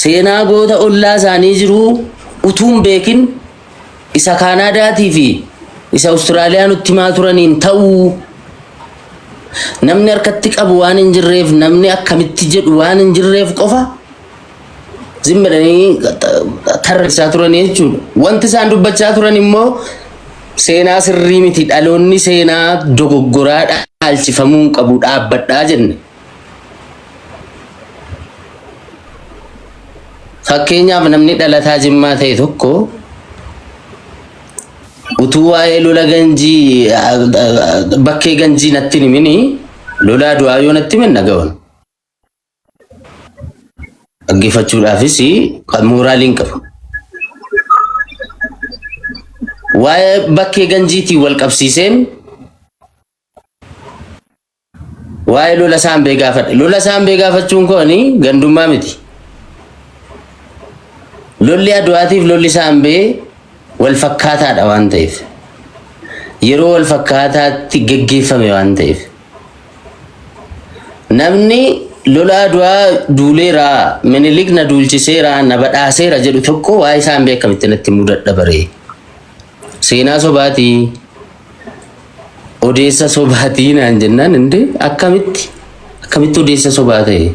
Seenaa goota ollaa isaanii jiruu utuu hin beekin isa Kaanaadaatii fi isa Awustiraaliyaa nutti himaa turaniin ta'uu namni harkatti qabu waan hin jirreef namni akkamitti jedhu waan hin jirreef qofa zim jedhanii tarreessaa turanii jechuudha. Wanti isaan dubbachaa turan immoo seenaa sirrii miti dhaloonni seenaa dogoggoraa dhaalchifamuu hin qabu dhaabbadhaa jenne. Fakkeenyaaf namni dhalataa Jimmaa ta'e tokko utuu waa'ee lola ganjii bakkee ganjii natti hin himini lola Adwaa yoo natti himan dhaga'uun. Dhaggeeffachuudhaafis mooraalii hin qabu. Waa'ee bakkee ganjiitiin wal qabsiiseen Waa'ee lola saambee gaafadhe. Lola saambee gaafachuun koo ani gandummaa miti. Lolli Adwaatiif lolli saambee wal fakkaataadha waan ta'eef. Yeroo wal fakkaataatti geggeeffame waan ta'eef. Namni lola Adwaa duuleera, Minilik na duulchiseera, na badhaaseera jedhu tokko waa'ee saambee akkamitti natti himuu dadhabaree? Seenaa sobaatii. Odeessa sobaatii naan jennaan inde akkamitti akkamitti odeessa sobaa ta'e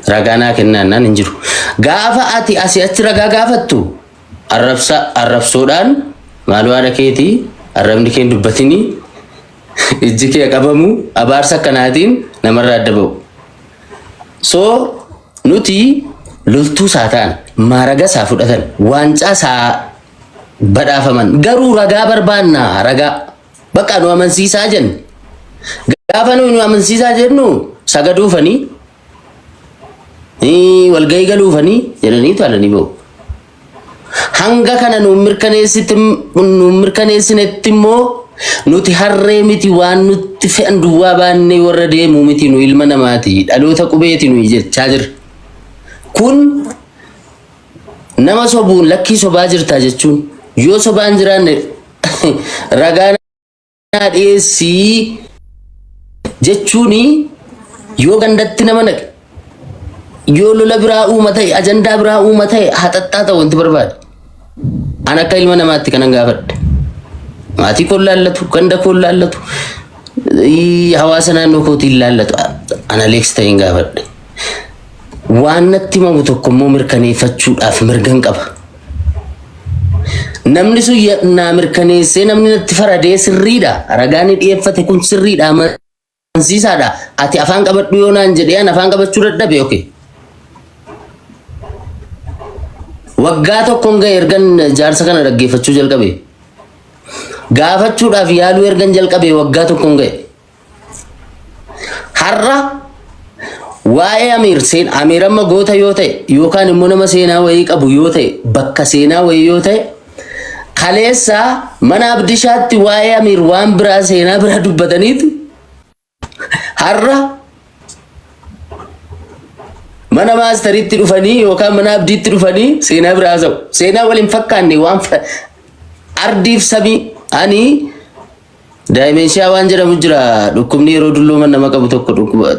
ragaa naa kennaan naan hin jiru. Gaafa ati asii achi ragaa gaafattu arrabsa arrabsoodhaan maaloo haadha keetii arrabni kee hin dubbatinii ijji kee qabamu abaarsa akkanaatiin namarraa adda ba'u. So nuti loltuu isaa ta'an maaraga isaa fudhatan waancaa isaa badhaafaman. Garuu ragaa barbaanna ragaa. Bakka nu amansiisaa jenna. Gaafa nuyi nu amansiisaa jennu sagaduufanii walgahii galuufanii jedhanii taalanii ba'u. Hanga kana nu mirkaneessinetti immoo nuti harree miti waan nutti fe'an duwwaa baannee warra deemuu miti nu ilma namaati dhaloota qubeeti nuyi jechaa jirra. Kun Nama sobuun lakkii sobaa jirtaa jechuun yoo sobaan jiraanne ragaa naa dhiyeessii jechuun yoo gandatti nama naqe yoo lola biraa uuma ta'e ajandaa biraa uuma ta'e haxaxxaa ta'u wanti barbaade. An akka ilma namaatti kanan gaafadhe. Maatii koon laallatu, ganda koon laallatu, hawaasa naannoo kootiin laallatu. An Aleeks ta'een gaafadhe. Waan natti himamu tokko immoo mirkaneeffachuudhaaf mirgan qaba. Namni sun naa mirkaneessee namni natti faradee sirriidha. Ragaan inni dhiyeeffate kun sirriidha amansiisaadha. Ati afaan qabadhu yoo naan jedhee an afaan qabachuu dadhabe okay. Waggaa tokkoon ga'e ergan jaarsa kana dhaggeeffachuu jalqabe. Gaafachuudhaaf yaaluu ergan jalqabe waggaa tokkoon ga'e. Har'a waa'ee Amiir seen Amiir amma goota yoo ta'e yookaan immoo nama seenaa wayii qabu yoo ta'e bakka seenaa wayii yoo ta'e kaleessa mana Abdishaatti waa'ee Amiir waan biraa seenaa biraa dubbataniitu har'a mana maastariitti dhufanii yookaan mana Abdiitti dhufanii seenaa biraa haasa'u. Seenaa wal hin fakkaanne waan ardiif samii ani Daayimeenshiyaa waan jedhamu jira. Dhukkubni yeroo dullooman nama qabu tokko dhukkuba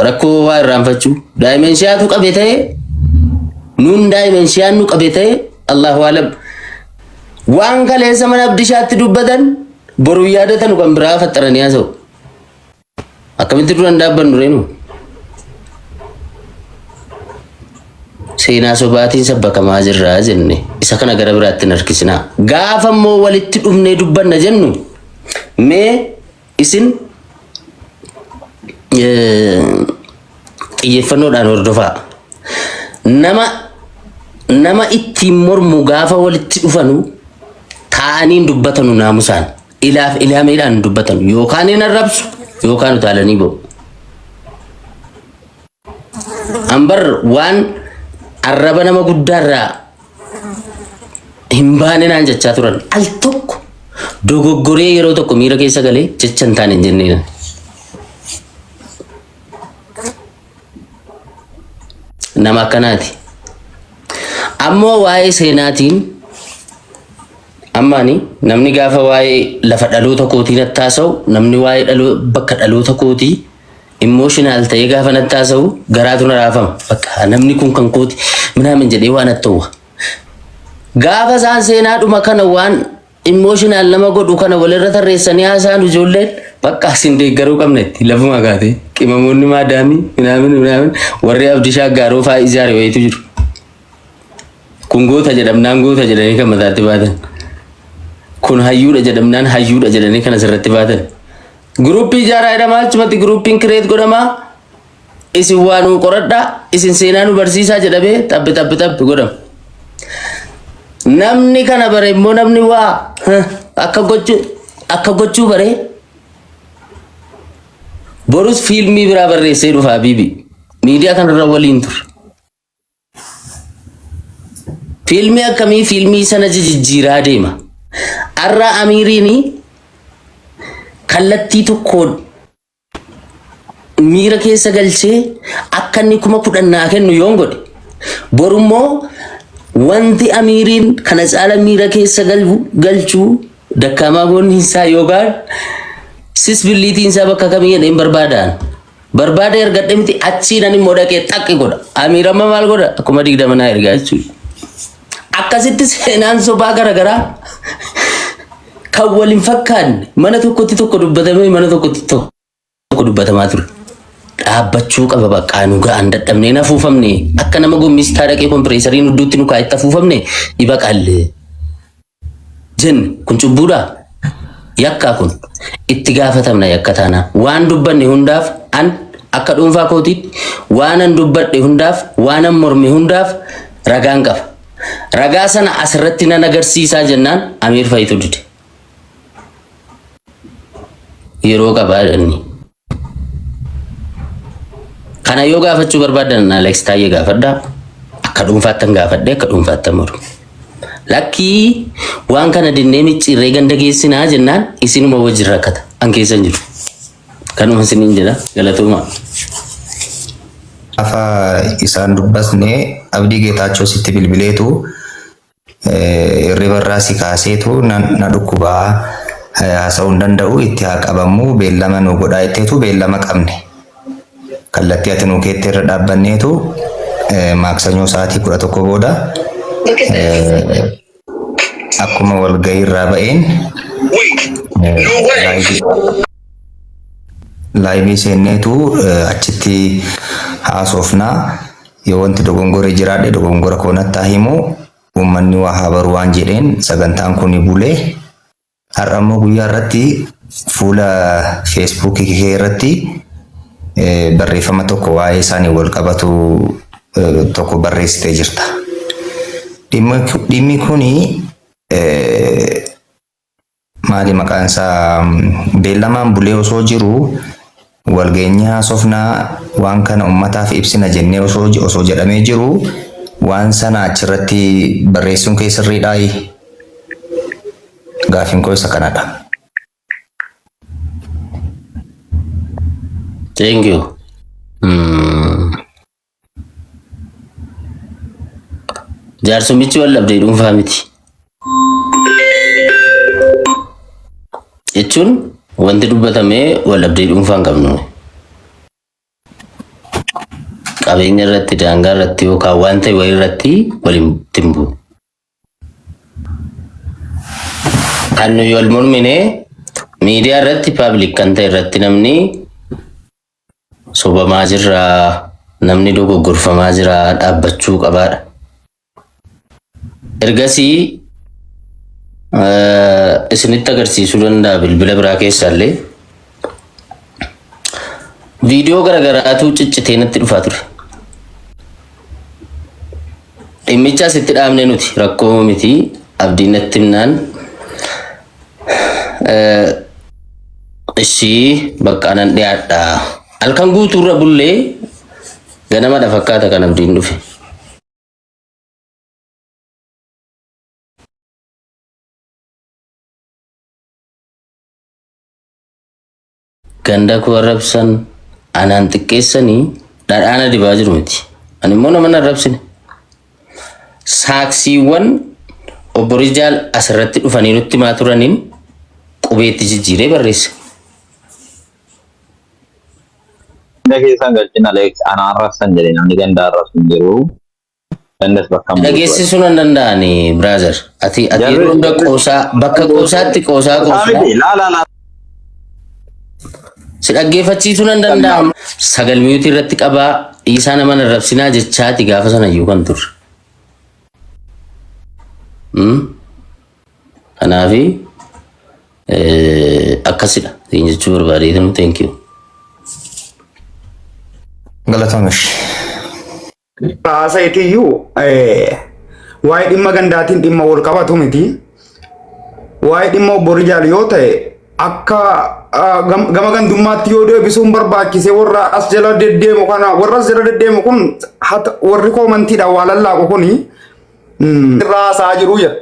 rakkoo waa irraanfachuu. Daayimenshiyaatu qabe ta'e nuun daayimenshiyaan nu qabe ta'e Allahu alam. Waan kaleessa mana Abdishaatti dubbatan boru yaadatanu kan biraa faxaranii haasa'u. Akkamitti duraan dhaabbannu reenu? Seenaa sobaatiin sabbakamaa jirra jenne isa kana gara biraatti hin harkisinaa. Gaafa immoo walitti dhufnee dubbanna jennu mee isin xiyyeeffannoodhaan hordofaa. Nama nama ittiin mormu gaafa walitti dhufanu taa'anii hin dubbatanu naamusaan. Ilaaf ilaameedhaan hin dubbatanu. Yookaan hin arrabsu yookaan utaalanii ba'u. Ambar waan arraba nama guddaarraa hin baane naan jechaa turan. Al tokko dogoggoree yeroo tokko miira keessa galee jecha hin taane hin jenneen. Nama akkanaati. Ammoo waa'ee seenaatiin amma ani namni gaafa waa'ee lafa dhaloota kootii natti haasa'u namni waa'ee bakka dhaloota kootii Emotional ta'ee gaafa natti haasa'u garaatu na raafama. Bakka namni kun kan kooti minaamin jedhee waan natti hawwa. Gaafa isaan seenaadhuma kana waan emotional nama godhu kana walirra tarreessanii haasa'an ijoolleen bakka isin deeggaruu qabna itti lafuma kaatee qimamoonni maadaamii minaamin minaamin warri abdishaa gaaroo fa'aa ijaare wayitu jiru. Kun goota jedhamnaan goota jedhanii kan mataatti baatan. Kun hayyuudha jedhamnaan hayyuudha jedhanii kan asirratti baatan. Guruppii ijaaraa jedhama achumatti guruppiin kireet godhama. Isin waa nuu qoradhaa isin seenaa nu barsiisaa jedhamee xabbi xabbi xabbi godhama. Namni kana bare immoo namni waa akka gochuu akka gochuu bare borus fiilmii biraa barreessee dhufa Habiibi. Miidiyaa kanarra waliin ture. Fiilmii akkamii fiilmii sana jijjiiraa deema. Arra Amiiriin kallattii tokkoon miira keessa galchee akka inni 10,000 naa kennu yoon godhe borummoo wanti Amiiriin kana caala miira keessa galchuu dakkaamaa goonni isaa yookaan sis billiitiin isaa bakka kamii jedheen barbaadaan. Barbaade ergadhe miti achii nan immoo dhaqee xaqqi godha. Amiir amma maal godha? 20,000 naa ergaa jechuudha. Akkasitti seenaan sobaa garaagaraa kan wal hin fakkaanne mana tokkotti tokko dubbatamee mana tokkotti tokko dubbatamaa ture. Dhaabbachuu qaba bakka nu ga'an dadhabnee na afuufamne akka nama gommistaa dhaqee kompireesariin hudduutti nu kaa'etti afuufamne ibaqalle. Jenne kun cubbuudhaa? Yakkaa kun itti gaafatamna yakka taanaa. Waan dubbanne hundaaf an akka dhuunfaa kootiitti waanan dubbadhe hundaaf waanan morme hundaaf ragaan qaba. Ragaa sana asirratti nan agarsiisaa jennaan Amiir Fayitu dide. Yeroo qabaa jedhanii. Kana yoo gaafachuu barbaadan Alex Taayyee gaafadhaa. Akka dhuunfaattan gaafadhee akka dhuunfaattan mormu. Lakkii waan kana dinnee micciirree ganda geessinaa jennaan isinuma wajjin rakkata. An keessa hin jiru. Kanuma isiniin jedha galatoomaa. Gaafa isaan dubbasne Abdii Geetaachoo sitti bilbileetu Hirriba irraa si kaaseetu na dhukkubaa haasa'uu hin danda'u itti haa qabamu beellama nu godhaa jetteetu beellama qabne. Kallattii ati nuu keette irra dhaabbanneetu maaksanyoo sa'aatii 11 booda akkuma walgahii irraa ba'een laayivii seenneetu achitti haasofnaa. Yoo wanti dogongore jiraadhe dogongora koo natti haa himu, uummanni waa haa baru waan jedheen sagantaan kuni bule. Har'a immoo guyyaa irratti fuula feesbuukii kee irratti barreeffama tokko waa'ee isaanii wal qabatu tokko barreessitee jirta. Dhimmi kuni maali maqaan isaa beellamaan bulee osoo jiru walgeenyee haasofnaa waan kana ummataaf ibsina jennee osoo osoo jedhamee jiru waan sana achirratti barreessuun kee sirriidhaayi? Gaafiin koo isa kanadha. Thank you. Jaarsumichi wal dhabdee dhuunfaa miti. Jechuun wanti dubbatamee wal dhabdee dhuunfaa hin qabnu. Qabeenya irratti, daangaa irratti yookaan waan ta'e wayii irratti waliin hin bu'u. Kan nuyi wal mormine miidiyaa irratti paablik kan ta'e irratti namni sobamaa jirra, namni dogoggorfamaa jira, dhaabbachuu qabaadha. Ergasii isinitti agarsiisuu danda'a bilbila biraa keessaallee. Viidiyoo garagaraatu ciccitee natti dhufaa ture. Dhimmicha asitti dhaabne nuti rakkoo miti abdiin natti himnaan Ishii bakka anan dhiyaadha. Halkan guutuurra bullee ganamadha fakkaata kan abdiin dhufe. Ganda koo arrabsan anaan xiqqeessanii dhadhaana dibaa jiru miti. Ani immoo nama hin arrabsine. Saaksiiwwan obbo Rijaal asirratti dhufanii nutti himaa turaniin qubeetti jijjiiree barreesse. Ganda keessan galchin Alex, ana arrabsan jedhe, namni ganda arrabsu hin jiru. Gandas bakka hin buutu. Dhageessisuu nan danda'ani, brother. Ati yeroo hunda qoosaa, bakka qoosaatti qoosaa Qoosaa qoosna. miti, laa laa laa. Si dhaggeeffachiisuu nan danda'a. Sagal mute irratti qabaa, dhiisaa, nama arrabsinaa jechaati gaafa sana iyyuu kan turre. Kanaafi akkasidha. Siin jechuu barbaadeetan, thank you. Galatoomish. Haasa'iitiyyuu waa'ee dhimma gandaatiin dhimma wal qabatu miti. Waa'ee dhimma obbo Rijaal yoo ta'e, akka gama gandummaatti yoo deebisuun barbaachise, warra as jala deddeemu kana, warra as jala deddeemu kun, warri commentiidhaan waa lallaaqu kuni irraa haasa'aa jiru jedha.